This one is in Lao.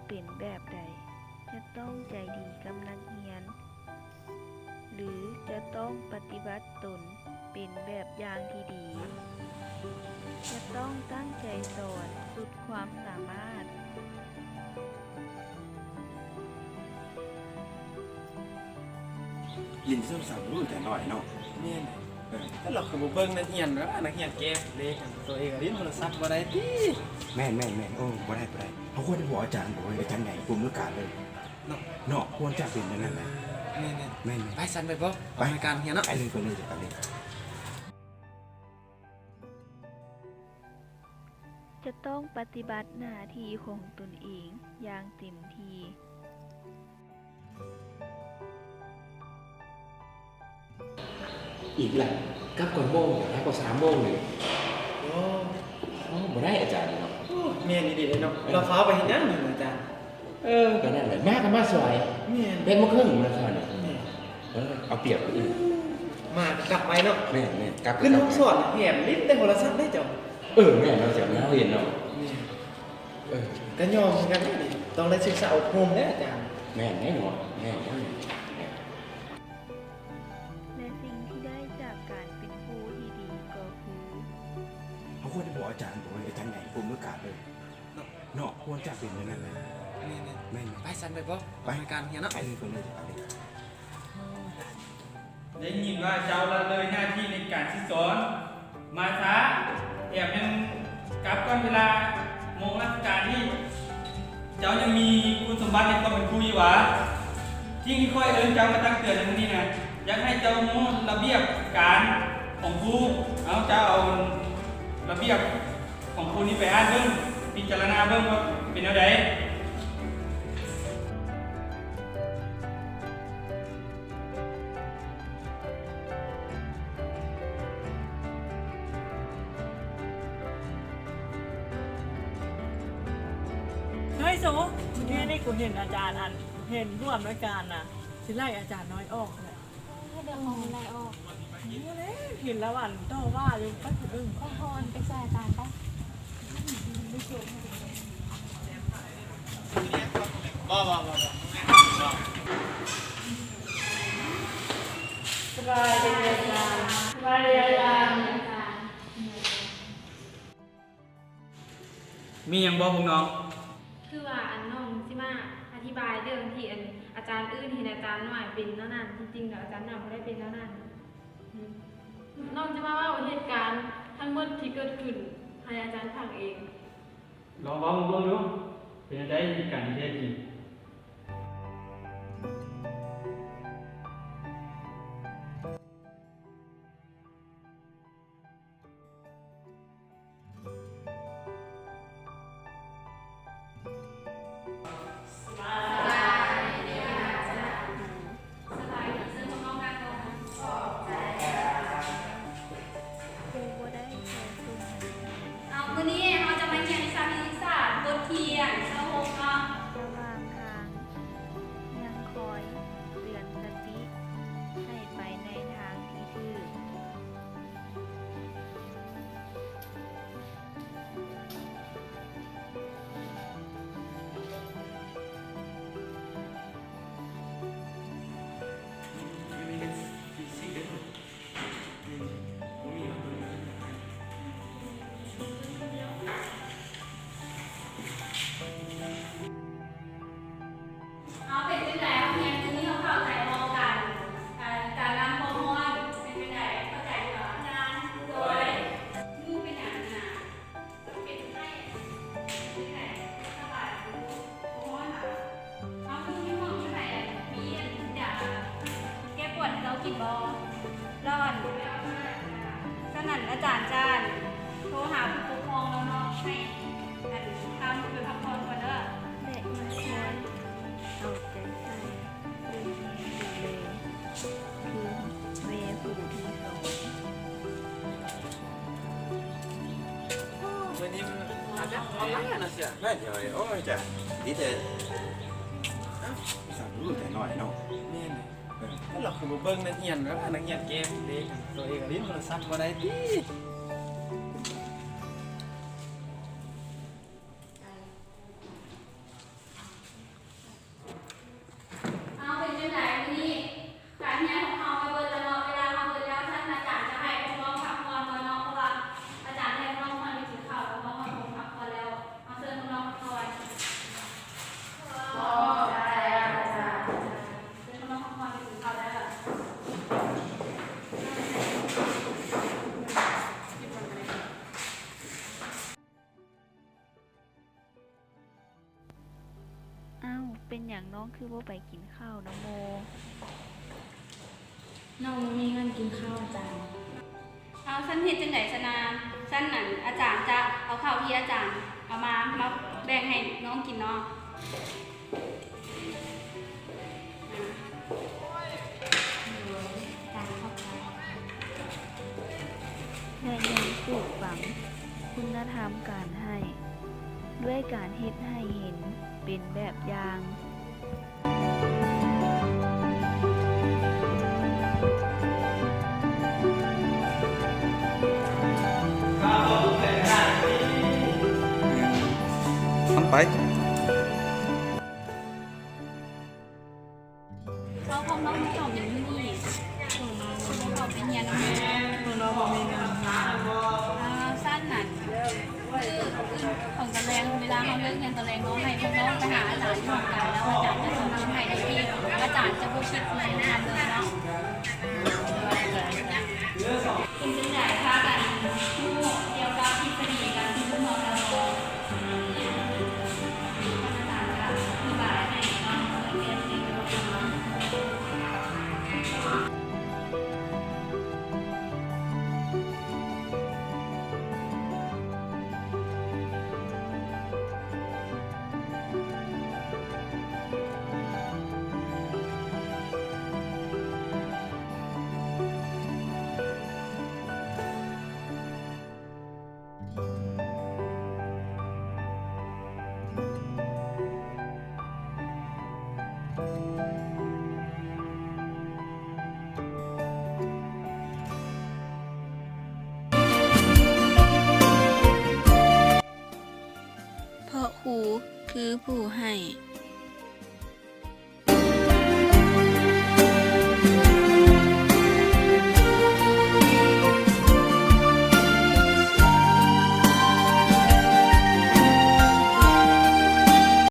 ເປັນແບບໃດ? ຈະຕ້ອງໃຈດີກັບນັກຮຽນ ຫຼື ຈະຕ້ອງປະຕິບັດຕົນເປັນແບບຢ່າງທີ່ດີ? ຈະຕ້ອງຕັ້ງໃຈສອນສຸດຄວາມສາມາດ. ຫຼິ້ນໂທລະສັບຢູ່ ອາຈານນ້ອຍເນາະ. ແມ່ນ. ເອີ ແລ້ວລາວຄືບໍ່ເບິ່ງນັກຮຽນ ແລ້ວວ່ານັກຮຽນແກ້ເລກ ໂຕເອງຫຼິ້ນໂທລະສັບບໍ່ໄດ້ຕິ? ແມ່ນໆໆ. ໂອ້ ບໍ່ໄດ້ ບໍ່ໄດ້. ເຮົາຄວນບອກອາຈານ ບອກອາຈານໃຫຍ່ຜູ້ອຳນວຍການເລີຍເນາະ. ເນາະ ຄວນຈະເປັນແນວນັ້ນແຫຼະ. ແມ່ນໆ. ແມ່ນໆ. ໄປຊັ້ນ ໄປບໍ? ໄປ ອຳນວຍການໂຮງຮຽນເນາະ. ໄປເລີຍ ໄປເລີຍ. ຈະຕ້ອງປະຕິບັດໜ້າທີ່ຂອງຕົນເອງຢ່າງເຕັມທີ່. ອີກລະ ກັບກ່ອນໂມງ ຫາກໍສາມໂມງນີ້. ໂອ້ ໂອ້ ບໍ່ໄດ້ອາຈານເນາະ. ໂອ້ ແມ່ນອີ່ຫຼີເດເນາະ. ເອີ ລາວຟ້າວໄປເຮັດຫຍັງນີ້ອາຈານ? ເອີ ກໍນັ້ນແຫຼະ ມາກໍມາສວຍ. ແມ່ນ. ແປດໂມງເຄິ່ງມາສວຍນີ້. ແມ່ນ. ເອີ ເອົາປຽບຜູ້ອື່ນ. ມາກໍກັບໄວເນາະ. ແມ່ນໆ. ກັບ ຂຶ້ນຫ້ອງສອນແຮມຫຼິ້ນແຕ່ໂທລະສັບເດ້ເຈົ້າ. ເອີ ແມ່ນເນາະ ເຈົ້າ ເຮົາເຫັນເນາະ. ແມ່ນ. ເອີ ກໍຍອມຄືກັນເດ້ນີ້ ຕ້ອງໄດ້ສຶກສາອົບຮົມເດ້ອາຈານ. ແມ່ນແນ່ນອນ ແມ່ນແນ່ນອນ. ແລະ ສິ່ງທີ່ໄດ້ຈາກການເປັນຄູທີ່ດີກໍຄື ເຮົາຄວນໄດ້ບອກອາຈານ ບອກອາຈານໃຫຍ່ຜູ້ອຳນວຍການເລີຍເນາະ. ເນາະ ຄວນຈະເປັນແນວນັ້ນແຫຼະ. ແມ່ນໆ. ແມ່ນ. ໄປຊັ້ນ ໄປບໍ? ໄປ ອຳນວຍການໂຮງຮຽນເນາະ. ໄປເລີຍ ໄປເລີຍ ໄປເລີຍ. ໄດ້ຍິນວ່າເຈົ້າລະເລີຍໜ້າທີ່ໃນການສິດສອນມາຊ້າ ແຖມຍັງກັບກ່ອນເວລາໂມງລາຊະການອີກ. ເຈົ້າຍັງມີຄຸນສົມບັດໃນຄວາມເປັນຄູຢູ່ຫວາ? ສິ່ງທີ່ຂ້ອຍເອີ້ນເຈົ້າມາຕັກເຕືອນໃນມື້ນີ້ນະ ຢາກໃຫ້ເຈົ້າຮູ້ລະບຽບການຂອງຄູ. ເອົາ ເຈົ້າເອົາລະບຽບຂອງຄູນີ້ໄປອ່ານເບິ່ງ ພິຈາລະນາເບິ່ງວ່າເປັນແນວໃດ. ເຮີ້ຍ ສູ ມື້ກີ້ນີ້ກູເຫັນອາຈານ ອັນ ເຫັນຜູ້ອຳນວຍການນະ ຊິໄລ່ອາຈານນ້ອຍອອກແຫຼະ. ໂອ້ ເລື່ອງຂອງມັນໄລ່ອອກ. ເຫັນແລ້ວ ອັນ ຕໍ່ວ່າຢູ່ ໄປຜູ້ອື່ນ. ໄປ ເຮົາ ອັນ ໄປຊ່ວຍອາຈານໄປ. ສະບາຍດີອາຈານ. ສະບາຍດີອາຈານ. ມີຫຍັງບໍ່ພວກນ້ອງ? ຄືວ່າ ອັນ ນ້ອງຊິມາອະທິບາຍເລື່ອງທີ່ ອັນ ອາຈານອື່ນເຫັນອາຈານນ້ອຍເປັນແນວນັ້ນ, ທີ່ຈິງແລ້ວອາຈານນ້ອຍບໍ່ໄດ້ເປັນແນວນັ້ນ. ນ້ອງຈະມາເລົ່າເຫດການທັງໝົດທີ່ເກີດຂຶ້ນໃຫ້ອາຈານຟັງເອງ. ລອງເວົ້າມາເບິ່ງດູ, ເປັນຈັ່ງໃດເຫດການທີ່ແທ້ຈິງ? ສະບາຍດີອາຈານ. ສະບາຍດີ. ເຊີນພວກນ້ອງນັ່ງລົງ. ຂອບໃຈ. ຄູບໍ່ໄດ້ໃສ່ຊຸດ. ເອົາ ມື້ນີ້ເຮົາຈະມາຮຽນວິຊາຄະນິດສາດ ບົດຮຽນຊາວຫົກເນາະ. ລະຫວ່າງທາງ ຍັງຄອຍເຕືອນສະຕິໃຫ້ໄປໃນທາງທີ່ຖືກ. ເຮົາເປັນຈັ່ງໃດ? ເຮົາຮຽນມື້ນີ້ເຮົາເຂົ້າໃຈບໍ່ກັນ? ການ ການນຳຄວາມຮ້ອນເປັນຈັ່ງໃດ? ເຂົ້າໃຈຢູ່ບໍ່? ອາຈານ ໂດຍ. ມື້ເປັນຫຍັງຫັ້ນນະ? ເປັນໄຂ້. ເປັນຈັ່ງໃດ? ສະບາຍຢູ່? ບໍ່ຮ້ອນຫວາ? ເຮົາຄືຢູ່ຫ້ອງມີໃຜ ອັນ ມີ ອັນ ຢາແກ້ປວດໃຫ້ລາວກິນບໍ່? ລາວ ອັນ ສະນັ້ນອາຈານຈະ ອັນ ໂທຫາຜູ້ປົກຄອງລາວເນາະ ໃຫ້ ອັນ ພາລູກໄປພັກຜ່ອນກ່ອນເດີ. ແລະ ຍັງຄອຍເອົາໃຈໃສ່ ເບິ່ງແຍງດູແລ ຄືແມ່ຜູ້ທີ່ສອງ. ມື້ນີ້ມັນອາກາດຮ້ອນຫຼາຍນະເສືອ. ແມ່ນເດ. ໂອ້ຍ ຈ້າ ດີແທ້. ເອົ້າ ສາວຮູ້ແຕ່ນ້ອຍເນາະ. ແມ່ນ. ເອີ ແລ້ວລາວຄືບໍ່ເບິ່ງນັກຮຽນ ແລ້ວວ່ານັກຮຽນແກ້ເລກ ໂຕເອງຫຼິ້ນໂທລະສັບບໍ່ໄດ້ຕິ? ນ້ອງຄືບໍ່ໄປກິນເຂົ້ານຳໝູ່? ນ້ອງບໍ່ມີເງິນກິນເຂົ້າອາຈານ. ເອົາ ຊັ້ນເຮັດຈັ່ງໃດຊັ້ນນາ? ຊັ້ນນັ້ນອາຈານຈະເອົາເຂົ້າທີ່ອາຈານເອົາມາ ມາແບ່ງໃຫ້ນ້ອງກິນເນາະ. ແລະ ຍັງປູກຝັງຄຸນນະທຳການໃຫ້ ດ້ວຍການເຮັດໃຫ້ເຫັນເປັນແບບຢ່າງ. ທຳໄປ. ເຮົາພວກນ້ອງມາສອບຫຍັງຢູ່ນີ້? ພວກນ້ອງບໍ່ມີເງິນ ພວກນ້ອງບໍ່ມີເງິນ. ອ່າ ຊັ້ນນັ້ນ ມື້ອື່ນຂອງຕອນແລງ ເວລາເຮົາເລີກຮຽນຕອນແລງເນາະ ໃຫ້ພວກນ້ອງໄປຫາອາຈານຢູ່ຫ້ອງການ ແລ້ວອາຈານຈະສອນເພິ່ນໃຫ້ໂດຍທີ່ອາຈານຈະບໍ່ຄິດເງິນນຳເລີຍເນາະ. ເປັນຈັ່ງໃດ ພາກັນຮູ້ກ່ຽວກັບທິດສະດີການເປັນຜູ້ນຳແລ້ວບໍ່? ທ່ານອາຈານຈະອະທິບາຍໃຫ້ເນາະ. ເພາະຄູຄືຜູ້ໃຫ້.